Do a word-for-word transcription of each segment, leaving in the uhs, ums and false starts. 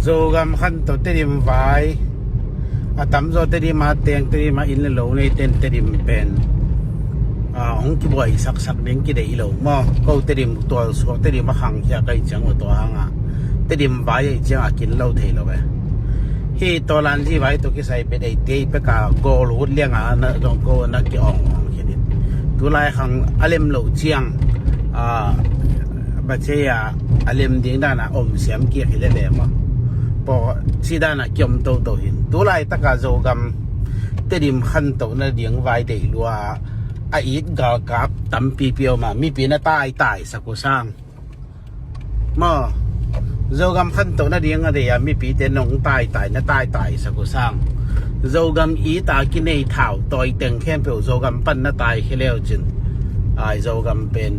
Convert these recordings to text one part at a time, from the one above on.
Zogam khanto Tedim vai a tamzaw Tedim a teng, Tedim a inn le lo nei ten Tedim pen a hong kibuai saksak ding kideih lo maw? Ko Tedim tualsuak, Tedim a khangkhia kai ciang uh tua hanga Tedim vai ei cianga kin lo thei lo e. Hi tawlanzi vai to kisai bet ei tei peka gol hut lianga na dong ko na ki ong ong kinin tulai khang a lem lo ciang a bacheia a lem ding dana om siam kiak hi lele maw? Paw ci dana kiom toto hin tulai taka Zogam Tedim khanto na ding vai deih lua a it galkap tampi piau ma mipi na taitai sak uh sang maw? Zogam khanto na ding a deih a mipite nong taitai na taitai sak uh sang Zogam ita kinei thau tawi teng khempeuh Zogam pan na tai khia leu cin ai Zogam pen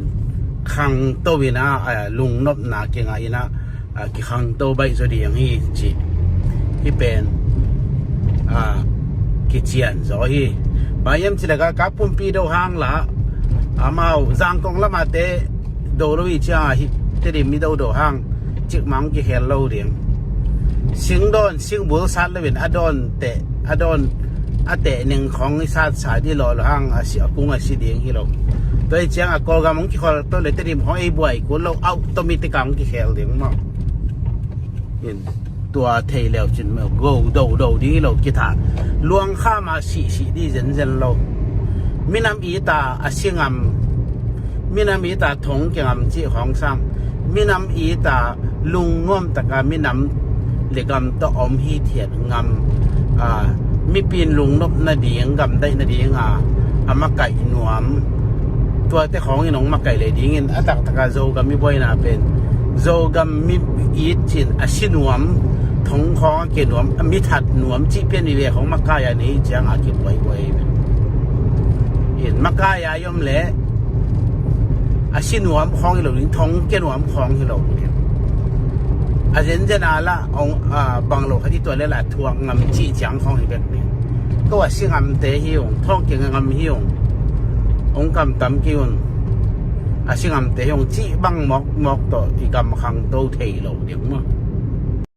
khangto ina lungnopna kingah ina kikhangto baih zaw ding hi ci hi pen kician zaw hi. Baiam ci leka ka pumpi do hang la amau Zangkong lamate do lo i cianga hi Tedim mi do do hang cikmang kikhel lo ding. Singdawn singbul sat loin a dawn teh a dawn a teh ning khong i sat sa di lo lo hang a si a kung a si ding hi lo. Tua i cianga Kawlgam hong kikhol to le Tedim khong ei buai kun lo automatic a hong kikhel ding maw? In tua thei leu cin maw go do do ding hi lo kitha luang kha ma sih sih di zenzen lo. Minam ita a singam minam ita thong kingam cih khong sang minam ita lungnuam taka minam le gam tawh om hi thiat ngam mipin lungnop nading gamdaih nadinga a makaih nuam tuate khawngin hong makaih le dingin a taktaka Zogam mi buaina pen Zogam mi it cin a si nuam thong khawng a ke nuam a mithat nuam cih pian i ve khawng makaia nei cianga kibuaibuai in makaia i om le a si nuam khawng hi lo ding thong ke nuam khawng hi lo ding a zenzen a la ong bang lo khat i tua le la thuak ngam cih ciang khawng hi bek ding. Ko a si ngamte hi ung thong ke ngam hi ung ong kam tam ki un a si ngamte hi ung cih bang mawk mawk tawh i gam khangto thei lo ding maw?